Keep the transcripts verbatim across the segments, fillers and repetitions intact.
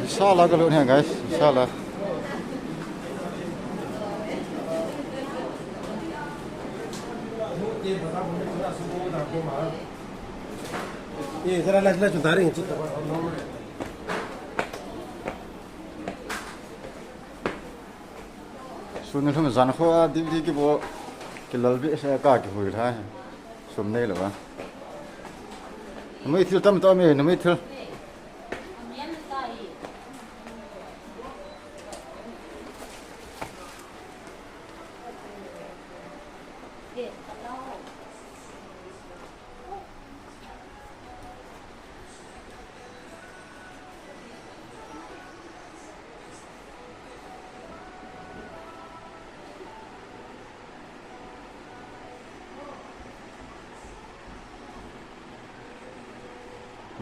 Sala kalut hi guys, sala. Sun nilhum jan kho a D V D kibol, kilalbeh sa ka kihui lha hi. Sum neilou a. Numei thil tamtah um e, numei thil.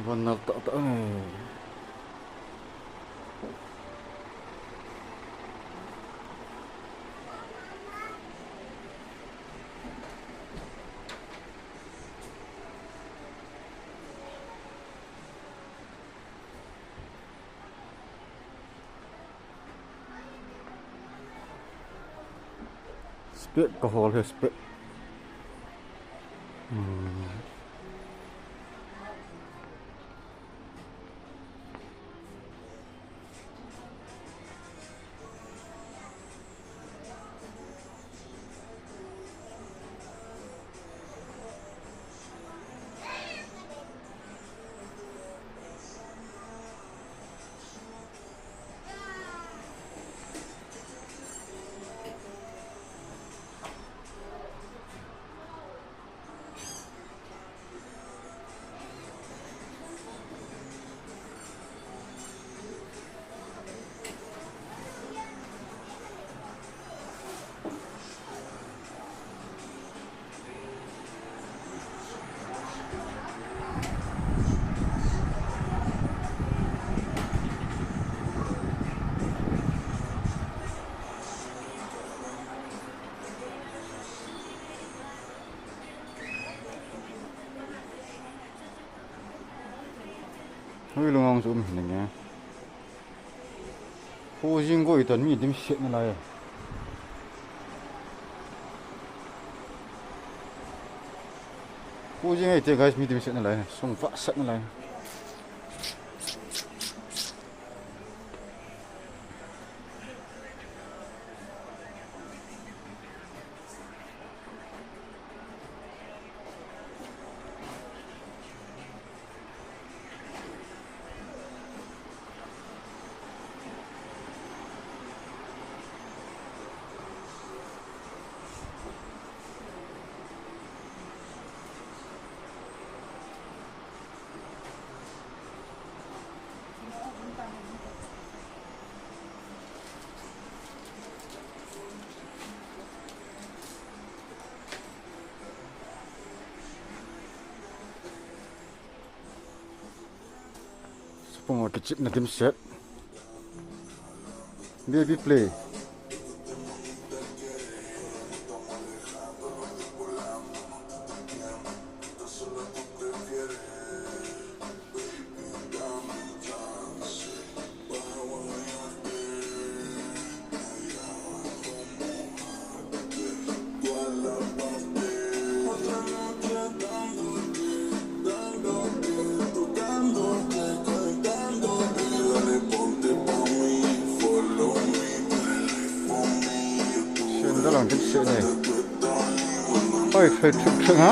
Von nal tah tah. Spec ka hol hi spec. Hmm. Hui, lung ong chu um hi nge. Hu jing goi tan mi dimset nalai. Hu jing ai te guys, mi dimset nalai. Sung vahset nalai. Sapung a kichepna dimset. Baby play. Sendal ang kit se ne. Oi, thei thik thik ha.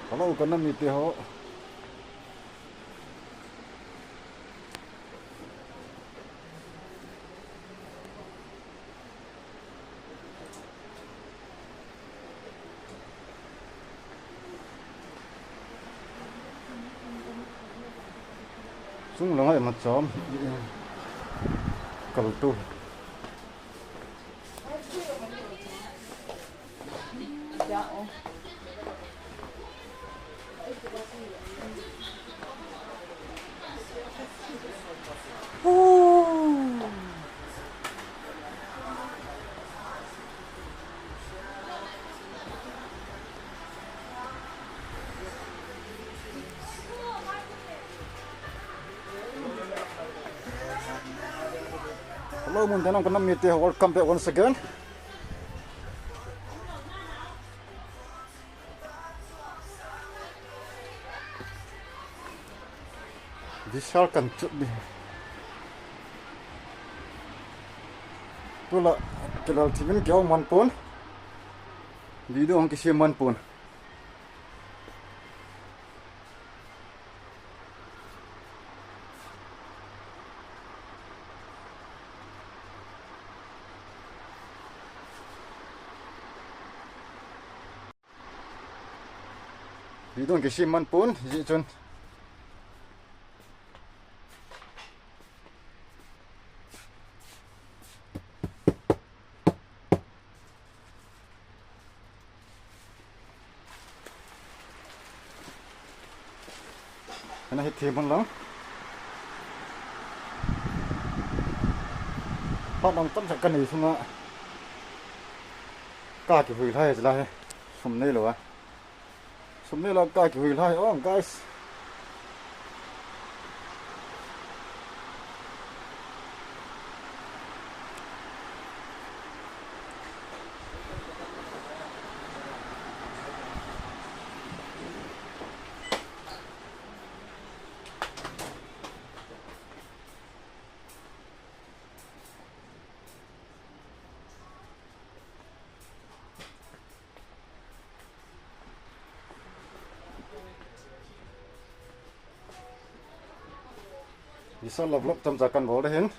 Hello, ka nam mite ho. Sung lang ai ma chom. Kal tu. Mun tenam kanam mite, welcome back once again. Vishal kan chut di. Tula kilal thibin keu man pon. Video hong kisem man pon. Video kisem man pon, hijeh chun. Ana hi thim man lang. Phat dang tam sak kanei sunga. Ka kihui lai, lai. Sum nei lou a. Sum nei lou ka kihui lai. Oh, guys. Vishal la vlog chomcha kan bol ding ahin.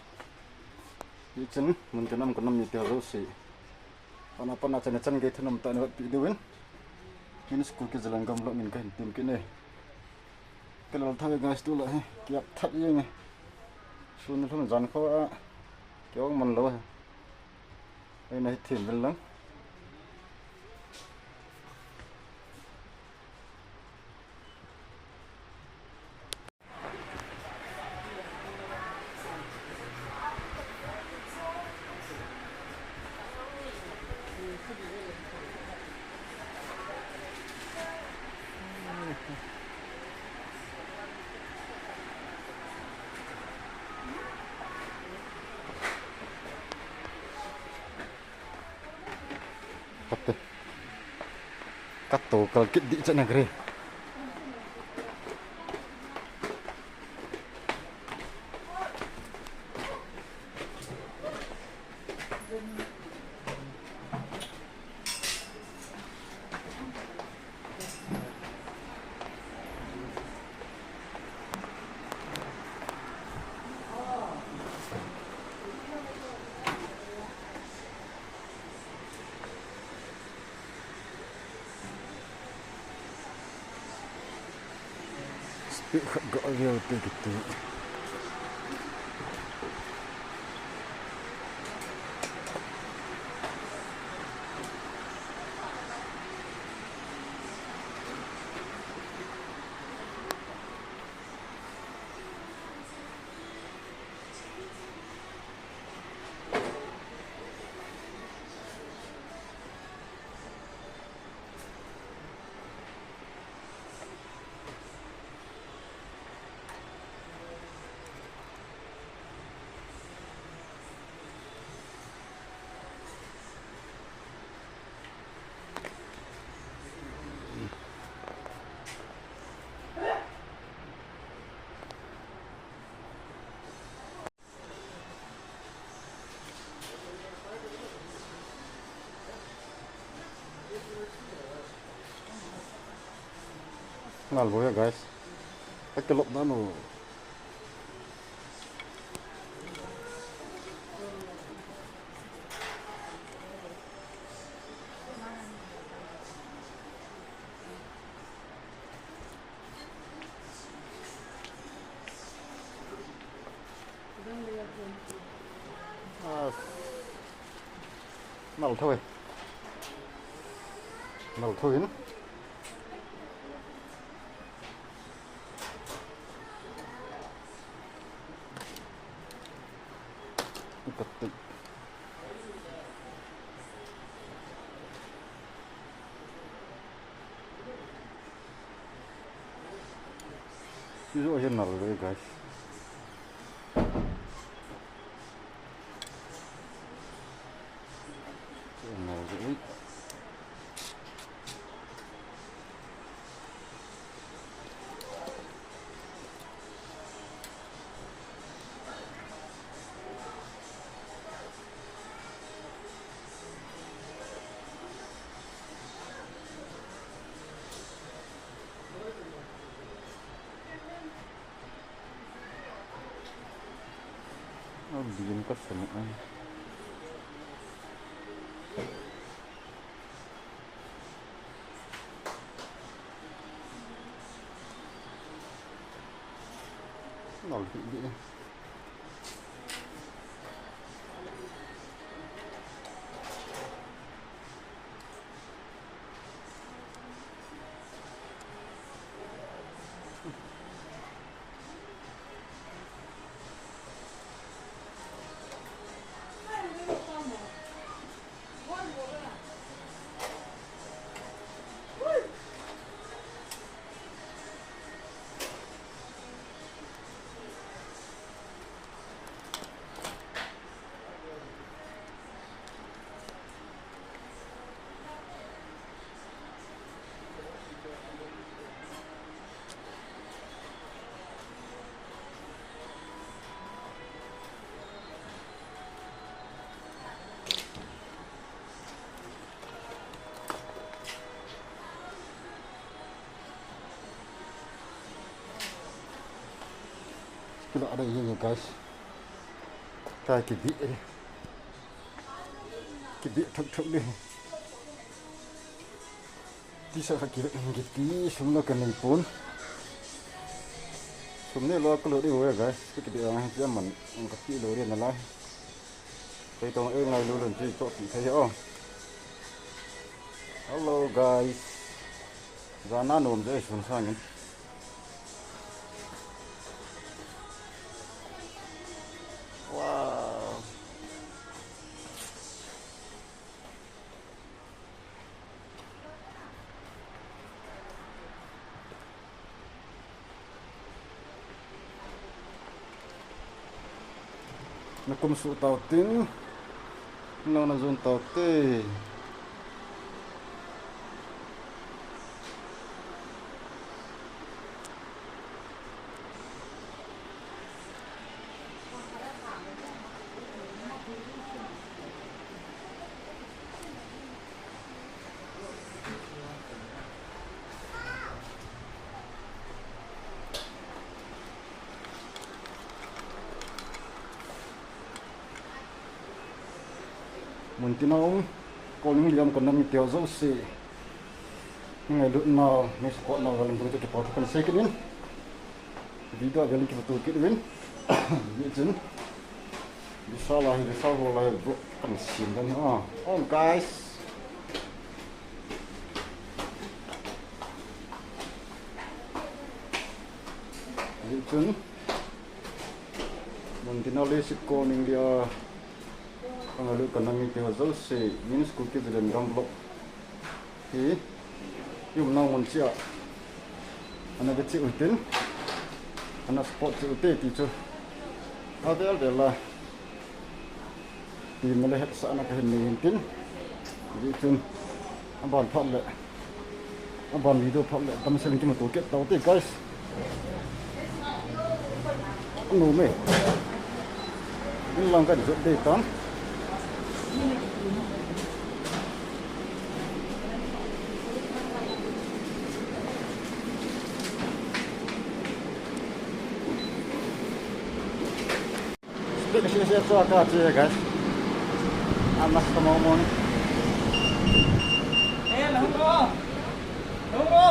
Hichan mun kanam kanam mite jouse. Pana pana chan chan gei thanom tah in vetpi diuvin. Min school kijalan gam vlog min kahin tem kit e. Kalal thah e guys, tulai hi. Kiap that jeng e. Sun lhum jan kho a. Kiong man lou e. Ei, na hi thim vel lang. Kate. Kato kal kit di chana kre. Speed khat ga avel te kiti. Nal bo ya, guys. Ka kilop na no. Ah, nal thou e. Nal thou in. Ikati. Hijo ahin nal le, guys. Bikin ka sanu ai. Nol hi bi. Kila ada ye guys. Ka kibi. Kibi thuk thuk ni. Tisa kha kibi kiti sum lo ka nei pon. Sum ne lo ka lo di we guys. Kibi ang hi man ang ka ti lo ri na la. Kei tong e ngai lo lon ti to ti thei o. Hello guys. Jana nom je sun sangin. Wow. Na kum su tau tin. Nang na zun tau te. Muntina um, calling liam ka nam te ho jouse. Ngailut nau, nei support nau, valenbung te kipah thu kan sei kit in. Video vel in kipa tu kit uvin. Hijeh chun. Vishal a hi, Vishal World a hi vlog kan sem dan hi. Ah, oh, guys. Hijeh chun. Muntina leiset kon India. Ka ngailut ka nam te ho jouse, Min School Kids Zalengam vlog hi i umna mun cheh a ana ve cheh u hitin, ana support cheh u te ti chu avel vel a temna le hetsahna ka hin nei hin tin, hijeh chun aban phat le Aban video phat le damsel in kimuto kit tau te, guys. Anu me. In lang ka jot dei tan. Speak sese chua kache, guys. Amas ka mo mo ni. Eh, lahung ko. Lahung ko.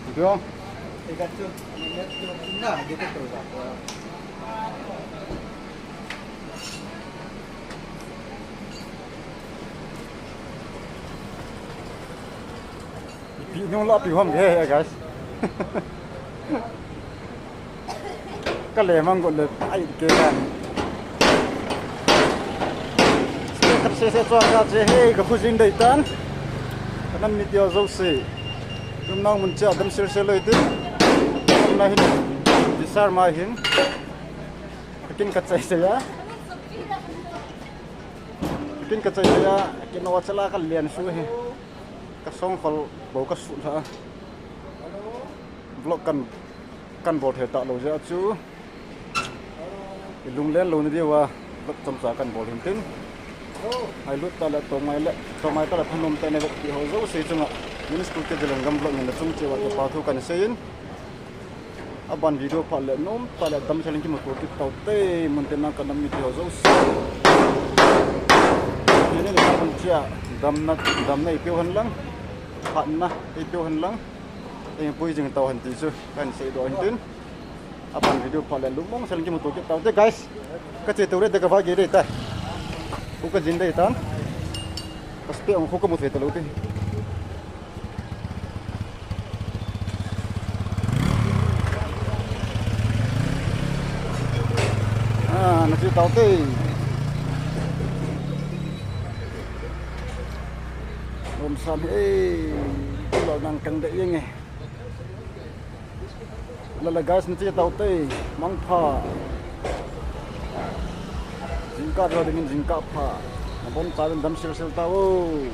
Ito. Ito. Na, dito to. Ipi nung la pi hom ke, guys. Ka le mang got le ai ke kan. Ka se se chua kache he ka khu jing dei tan. Ka nam mite ho jouse. Kum nang mun cheh a damsel sel loi tin. Na hin. Disar ma hin. Ka kin ka chai se ya. Ka kin ka chai se ya. Ka kin wa chala ka lian su he. Ka song khol bou ka su tha. Vlog kan, kan bol thei ta lou jeh chu. I lunglen lou na diu a vlog chomcha kan bol hin tin. Ai lut ta le tongai le, tongai ta le thanom ta ne vlog ti ho jouse chunga. Min school ke Zeliangrong block min a chung cheh uva kipa thu kahin seiyin. Aban video phat le nom tah le damsel in kimuto kit taute, mun tina kanam mite ho jouse. Tuni nikho cheh a damna, damna eipeu hen lang, phatna eipeu hen lang, eipui jing tau hen ti chu kahin seidoh in tin. Aban video phat le lungmong sel in kimuto kit taute guys. Kache tou re de, kava gei dei tai. Kho kajin dei tan. Kaspe ong kho kamu thei talou te. Ah, nache taute. Lom sam e. Lou nang kang de yeng e. Lala guys, nache taute, mangpha. Jingkah dingin jingkah pha. Nabon chauvin dam selsel tauvo.